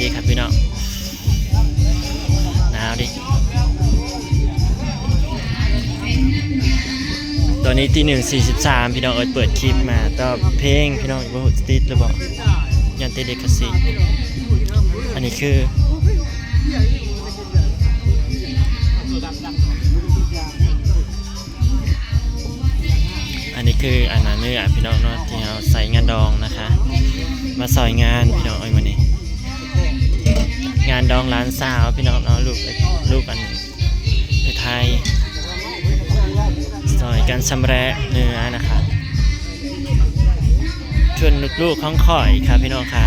ດີຄັບພີ່ນ້ອງ ໜາວເດ. ຕອນນີ້ຕີໜຶ່ງສີ່ສິບສາມ ພີ່ນ້ອງເອີຍ ເປີດຄລິບມາ ແຕ່ວ່າເພງພີ່ນ້ອງ ບໍ່ຮູ້ຕິດຫຼືບໍ່ ຢ້ານຕິດລິຂະສິດ. ອັນນີ້ຄື ອັນນີ້ຄືອັນນັ້ນເນາະພີ່ນ້ອງເນາະ ທີ່ເຮົາໃສ່ງານດອງນະຄະ ມາຊ່ອຍງານພີ່ນ້ອງເອີຍ ມື້ນີ້ງານດອງຫຼານສາວພີ່ນ້ອງເນາະ ລູກ ລູກອັນ ໄທ ຊ່ອຍກັນຊຳແລະເນື້ອນະຄະ ສ່ວນລູກໆຂອງຂ້ອຍຄະພີ່ນ້ອງຄະ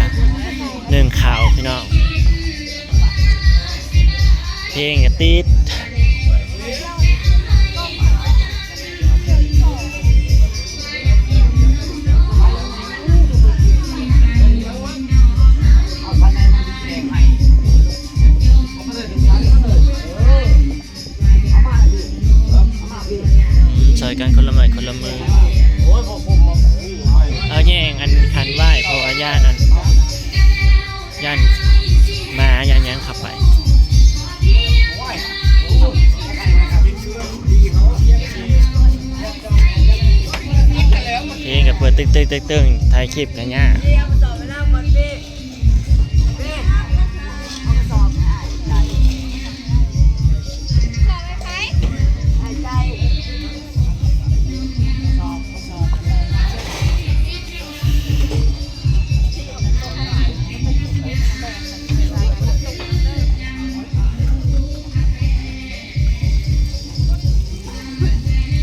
ໜຶ້ງເຂົ້າພີ່ນ້ອງ. ເພງກະຕິດ ຊ່ອຍກັນຄົນລະໄມ້ຄົນລະມື ເອົາແຍ່ງອັນຂັນໄວ້ ເພາະວ່າຢ້ານອັນ ຢ້ານໝາຢ້ານຫຍັງເຂົ້າໄປ. ເພງກະເປີດຕຶກໆຕຶກໆ ຖ່າຍຄລິບກະຍາກ.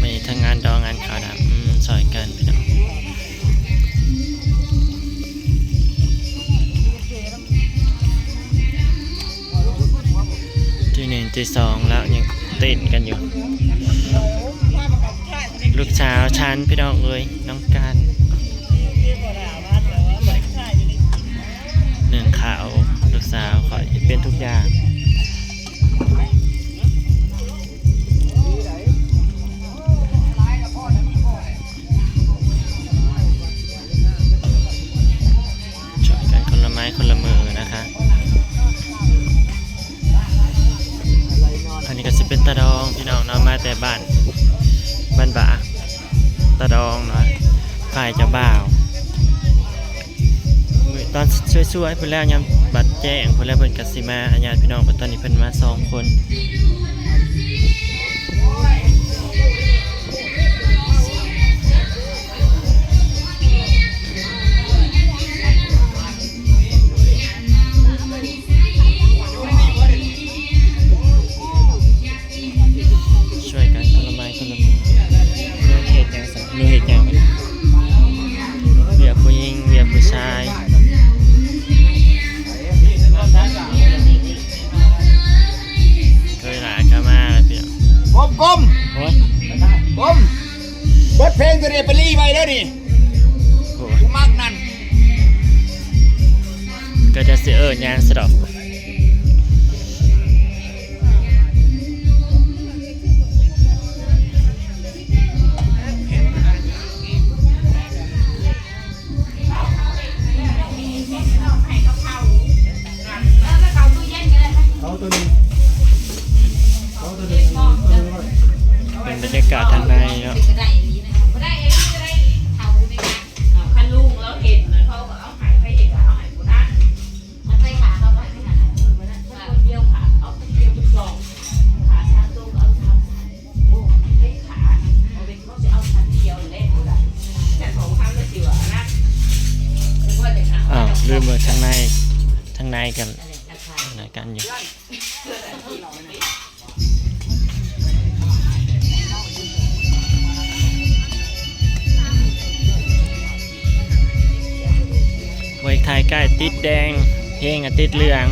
ມື້ນີ້ທັງງານດອງງານຂາວດຳ ອືມ ຊ່ອຍກັນພີ່ນ້ອງ. ຕີໜຶ່ງຕີສອງແລ້ວ ຍັງເຕັ້ນກັນຢູ່. ລູກສາວຊັ້ນພີ່ນ້ອງເອີຍ ນ້ອງກັນ ໜຶ້ງເຂົ້າ ລູກສາວຂ້ອຍເຮັດເປັນທຸກຢ່າງ. ຊ່ອຍກັນຄົນລະໄມ້ຄົນລະມືນະຄະ. ອັນນີ້ກະຊິເປັນຕາດອງພີ່ນ້ອງເນາະ ມາແຕ່ບ້ານ ບ້ານບາ ຕາດອງເນາະ ຝ່າຍເຈົ້າບ່າວ. ມື້ຕອນສວຍໆພຸ້ນແລ້ວ ຍາມບັດແຈ້ງພຸ້ນແລ້ວ ເພິ່ນກະຊິມາ ຍາດພີ່ນ້ອງ. ຕອນນີ້ເພິ່ນມາສອງຄົນ. ຊ່ວຍກັນຄົນລະໄມ້ຄົນລະມື. ໜູເຮັດຫຍັງຊັ້ນ? ໜູເຮັດຫຍັງ? ວຽກຜູ້ຍິງ ວຽກຜູ້ຊາຍ. ເຄີຍຫຼາຍກະມາແລ້ວພີ່ນ້ອງ. ກົມ ກົມ ໂອ້ຍ ກົມ. ເບິດເພງໂຕນີ້ໄປລີ້ໄວ້ເດີນີ້. ໂອ້ຍ ກູມັກນັ້ນ ກະຈະຊິເອີ້ນຫຍັງຊະດອກ. ເອົາໂຕນີ້ ເອົາໂຕນີ້ ເອົາໂຕນີ້ໄວ້. ເປັນບັນຍາກາດທາງໃນເນາະ. ຄັນລຸງລາວເຫັນນະ ເຂົາກະເອົາໃຫ້ ໃຜເຫັນກະເອົາໃຫ້ຜູ້ນັ້ນ. ມັນໄປຫາເຂົາໄປ ເອີ ມື້ນັ້ນ ຄົນດຽວ ເອົາຄົນດຽວ ສອງ ຂາສາມໂຕ ເອົາສາມ ໂອ້ ໄປຂາ ເຂົາຊິເອົາຄັນດຽວແຫຼະ ສອງຄັນ ມັນຊິວ່ານັ້ນ. ອ້າວ ລືມວ່າທາງໃນ ທາງໃນກັນ ອັນນັ້ນກັນຢູ່. ເວກທ້າຍໃກ້ຕິດແດງ ເພງກະຕິດເຫຼືອງ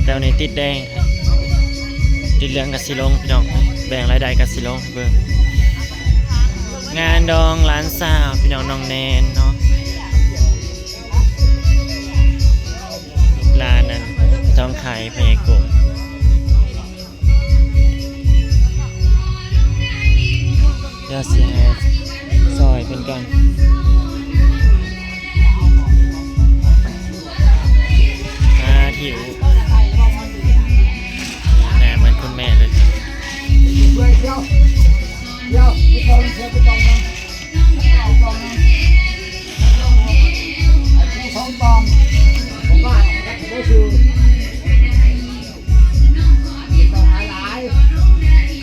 ແຕ່ວ່ານີ້ຕິດແດງ ຕິດເຫຼືອງກະຊິລົງພີ່ນ້ອງ ແບ່ງລາຍໄດ້ກະຊິລົງໃຫ້ເບິ່ງ. ງານດອງຫຼານສາວພີ່ນ້ອງ ນ້ອງແນນເນາະ ລູກຫຼານນັ້ນ ທອງໄຂ ພະຍາກົງ. ດຽວຊິໃຫ້ຊ່ອຍເພິ່ນກ່ອນ. ອ່າ ຫິວ ໜ້າເໝືອນຄຸນແມ່ເລີຍ.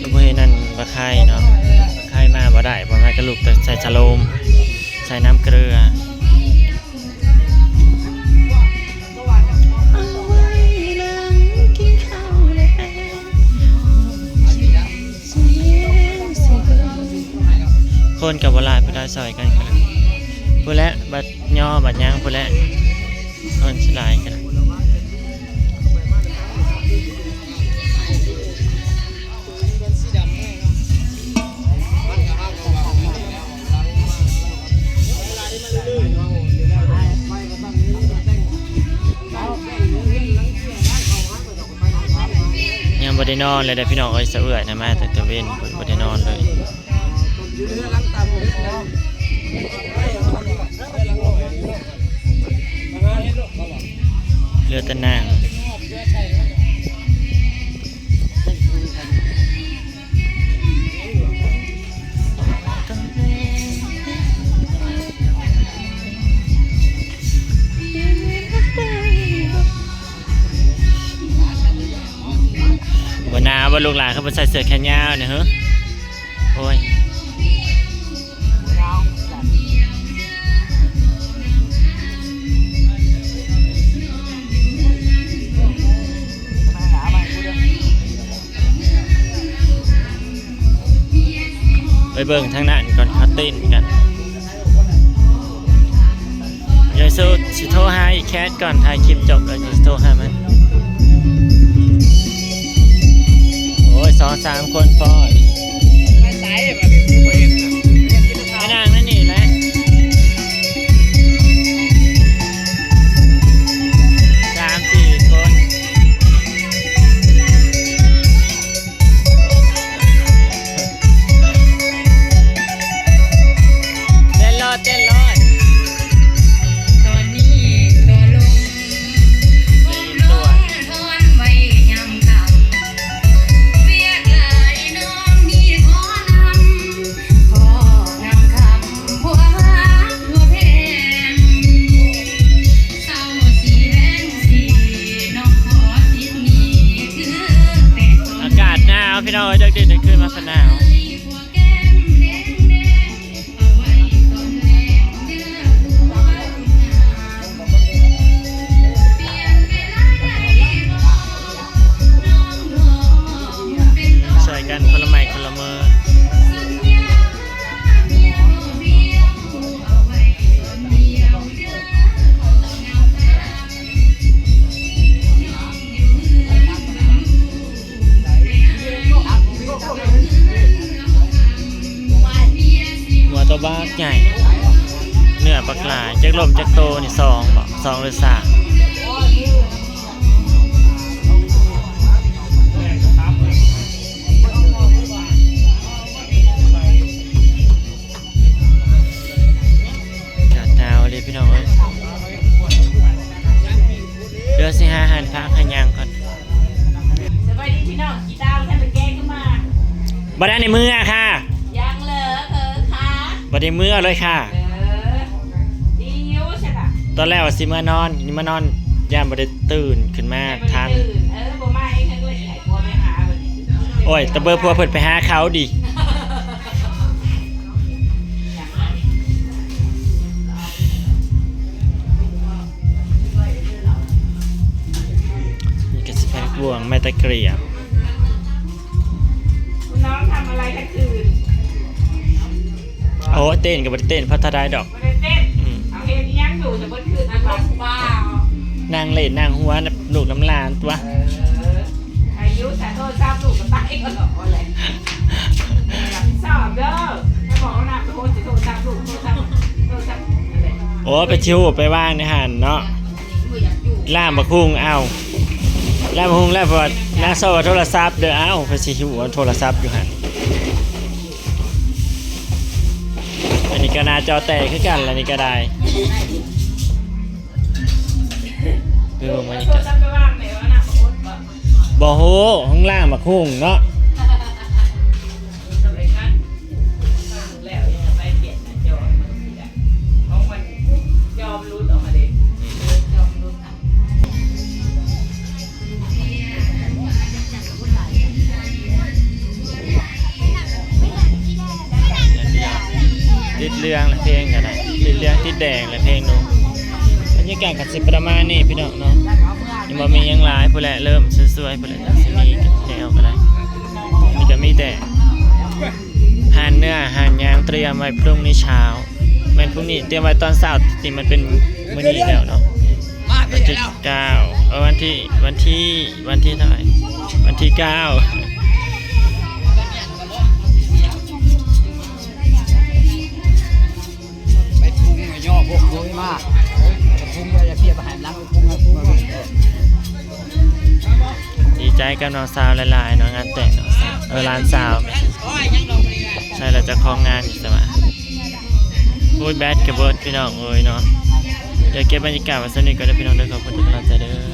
ກໍບໍ່ເຫັນອັນບັກໄຂ່ເນາະ, ບັກໄຂ່ມາບໍ່ໄດ້ ບໍ່ມາກໍລູກ ແຕ່ໃສ່ສະໂລມ ໃສ່ນ້ຳເກືອ. ຄົນກໍບໍ່ຫຼາຍ ຜູ້ໃດຊ່ອຍກັນ ພຸ້ນແຫຼະ ບັດຍໍບັດຫຍັງພຸ້ນແຫຼະ ຄົນຊິຫຼາຍກໍໄດ້. ຍັງບໍ່ໄດ້ນອນເລີຍເດີ້ພີ່ນ້ອງເອີຍ, ສະເອື້ອຍນະມາຕັ້ງແຕ່ເວັນພຸ້ນ ບໍ່ໄດ້ນອນເລີຍ. ເຫຼືອແຕ່ນາງ. ບໍ່ໜາວບໍ່ລູກຫຼານ ຄືບໍ່ໃສ່ເສື້ອແຂນຍາວນີ້ເຮີ. ໂອ້ຍ ໄປເບິ່ງທາງນັ້ນກ່ອນ ເຂົາເຕັ້ນກັນ. ດຽວຊິ ຊິໂທຫາອີແຄດກ່ອນ ຖ່າຍຄລິບຈົບແລ້ວຊິໂທຫາມັນ. ໂອ້ຍ ສອງສາມຄົນພໍ. ໄປໃສບັດນີ້ ຄືບໍ່ເຫັນນະ? ໄປນັ່ງນັ້ນນີ້ແຫຼະ ສາມສີ່ຄົນ. ເຕັ້ນໂລດ ເຕັ້ນໂລດ. ຕອນນີ້ກໍລົງ ໂຮມນອນທອນໄວ້ຍາມຄ່ຳ ວຽກຫຼາຍນ້ອງມີຂໍນຳ ຂໍນຳຄຳ ຜົວຮັກຜົວແພງ ເຊົ້າສີແລງສີ ນ້ອງຂໍສິດນີ້ຄືແຕ່ ອາກາດໜາວພີ່ນ້ອງເອີຍ, ເດິກດິ້ນຄືນມາກໍໜາວ. ຊ່ວຍກັນຄົນລະໄມ້ຄົນລະມື. ງົວໂຕບັກໃຫຍ່ ເນື້ອບັກຫຼາຍ. ຈັກໂລມ ຈັກໂຕນີ້ ສອງບໍ? ສອງຫຼືສາມ? ອາກາດໜາວເລີຍພີ່ນ້ອງເອີຍ. ດຽວຊິຫາຮ້ານພັກຫາຫຍັງກ່ອນ. ສະບາຍດີພີ່ນ້ອງ, ກີຕາບໍ່ທັນໄດ້ແກະຂຶ້ນມາ. ບໍ່ໄດ້ໃນເມືອຄ່ະ. ຍັງເລີເຮີຄ່ະ. ບໍ່ໄດ້ເມືອເລີຍຄ່ະ. ເອີ ດີຢູ່ຊັ້ນນະ. ຕອນແລກວ່າຊິເມືອນອນ, ນີ້ມານອນ ຢ້ານບໍ່ໄດ້ຕື່ນຂຶ້ນມາທັນ. ເອີ ບໍ່ມາເອງເລີຍ, ໃຫ້ຜົວໄປຫາບັດນີ້. ໂອ້ຍ ແຕ່ເບີຜົວເພິ່ນໄປຫາເຂົາດີ. ນີ້ກໍຊິໄປບວງແມ່ຕະເກຣຍ. น้องทำอะไรทั้งคืน? ໂອ້ ເຕັ້ນກໍບໍ່ໄດ້ເຕັ້ນ ເພາະເທົ່າໃດດອກ. ບໍ່ໄດ້ເຕັ້ນ. ອືມ. ເອົາເຮັດອີ່ຫຍັງຢູ່ແຕ່ເບິດຄືນ ອາກາດເປົ່າ. ນັ່ງເຫຼັ້ນນັ່ງຫົວນຳລູກນຳຫຼານຕົວະ. ເອີ ອາຍຸສາໂທດຊາບລູກກໍຕາຍກໍດອກແຫຼະ. ຮັບຜິດຊອບເດີ. ໄປບອກນຳໂທດຊິໂທດຊາບລູກ ໂທດຊາບ ໂທດຊາບ. ໂອ້ ໄປຊິຮູ້ໄປວາງໃນຫັ້ນເນາະ. ລ້າມບັກຫຸ່ງ ເອົ້າ ລ້າມບັກຫຸ່ງແລ້ວ ເພາະວ່ານາງຊອບວ່າໂທລະສັບເດີ. ເອົ້າ ໄປຊິຮູ້ວ່າໂທລະສັບຢູ່ຫັ້ນ. ອັນນີ້ກໍໜ້າຈໍແຕກຄືກັນລະ ນີ້ກໍໄດ້. ຄືເບິ່ງໄວ້ນີ້ກໍ ໂທລະສັບໄປວາງ ບໍ່ຮູ້ ຫ້ອງລ້າງໝາກຫຸ່ງເນາະ. ແລ້ວຍັງໄປປ່ຽນໜ້າຈໍໃຫ້ມັນຊິໄດ້ ຂອງມັນຈອມຫຼຸດອອກມາເດ້ ຈອມຫຼຸດ. ຕິດເຫຼືອງແລ້ວເພງກໍໄດ້ ຕິດເຫຼືອງຕິດແດງແລ້ວເພງໜຶ່ງ. ບັນຍາກາດກໍຊິປະມານນີ້ພີ່ນ້ອງເນາະ ຍັງບໍ່ມີຫຍັງຫຼາຍ ພຸ້ນແຫຼະ ເລີ່ມສວຍໆ ພຸ້ນແຫຼະ ຈັ່ງຊິມີແນວກໍໄດ້. ນີ້ກໍມີແຕ່ ຮ້ານເນື້ອຮ້ານຫຍັງຕຽມໄວ້ພລຸ່ງນີ້ເຊົ້າ ແມ່ນພລຸ່ງນີ້ຕຽມໄວ້ຕອນເຊົ້າ ທີ່ມັນເປັນມື້ນີ້ແລ້ວເນາະ. ວັນທີເກົ້າ ເອີ ວັນທີ ວັນທີ ວັນທີເທົ່າໃດ ວັນທີເກົ້າ. ໄປປຸງໃຫ້ຍໍພວກໂຄຍມາ ໄປປຸງແລ້ວຢ່າເສຍໄປໃຫ້ຫຼັງ ໄປປຸງໃຫ້ພຸ້ນມາເບິ່ງ. ດີໃຈກັບນ້ອງສາວຫຼາຍໆເນາະ ງານແຕ່ງນ້ອງສາວ ເອີ ຫຼານສາວ ໃຊ່ແລ້ວ ເຈົ້າຂອງງານຢູ່ໃສຫວາ. ໂອ້ຍ ແບັດກະເບິດພີ່ນ້ອງເອີຍເນາະ. ດຽວເກັບບັນຍາກາດໄວ້ສ່ຳນີ້ກ່ອນເດີພີ່ນ້ອງເດີ ຂອບຄຸນທຸກກຳລັງໃຈເດີ.